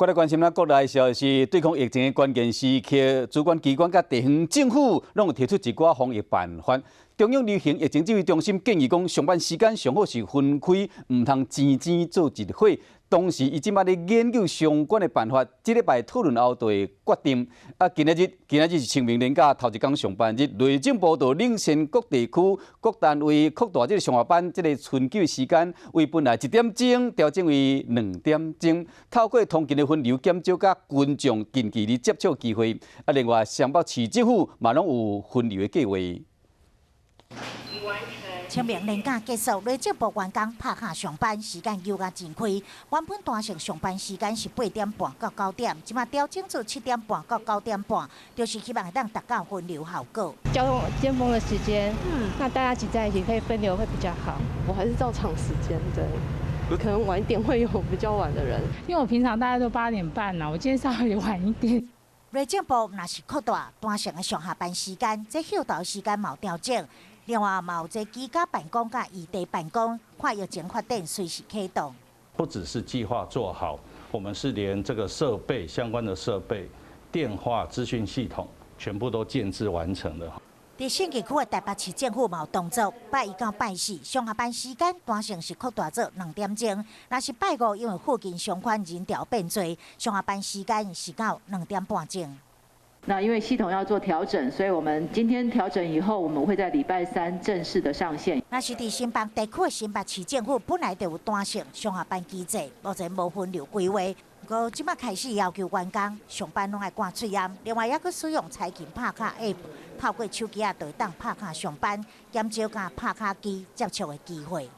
過來關心咱國內消息，對抗疫情的關鍵時刻，主管機關佮地方政府攏有提出一寡防疫辦法。中央流行疫情指揮中心建議講，上班時間上好是分開，毋通齊齊做一伙。同時，伊這擺咧研究相關的辦法，這禮拜討論後就會決定。啊，今仔日是清明連假頭一工上班日，內政部就領先各地區各單位擴大這個上下班這個春秋時間，為本來1點鐘調整為2點鐘，透過通勤的分流，減少佮群眾近距離接觸機會。啊，另外，雙北市政府嘛攏有分流的計劃。清明連假結束，內政部員工拍卡上班時間又較真開。原本彈性上班時間是8點半到9點，這馬調整做7點半到9點半，就是希望會當達到分流效果。交通尖峰的時間，那大家擠在一起可以分流會比較好。我還是照常時間，對，可能晚一點會有比較晚的人，因為我平常大概都8點半啦，我今天稍微晚一點。內政部若是擴大彈性的上下班時間，這歇晝時間嘛有調整。另外，嘛有這居家辦公佮異地辦公，看疫情發展隨時啟動。不只是計劃做好，我們是連這個設備相關的設備、電話資訊系統全部都建置完成了。佇新義區的台北市政府嘛有動作，拜一到拜四上下班時間彈性是擴大做2點鐘，若是拜五因為附近商圈人潮變濟，上下班時間是到2點半鐘。那因為系統要做調整，所以我們今天調整以後，我們會在禮拜三正式的上線。若是佇新北地區的新北市政府本來就有彈性上下班機制，目前無分流規劃。不過這馬開始要求員工上班攏愛掛喙罨，另外猶閣使用彩勤拍卡 App，透過手機仔就會當拍卡上班，減少佮拍卡機接觸的機會。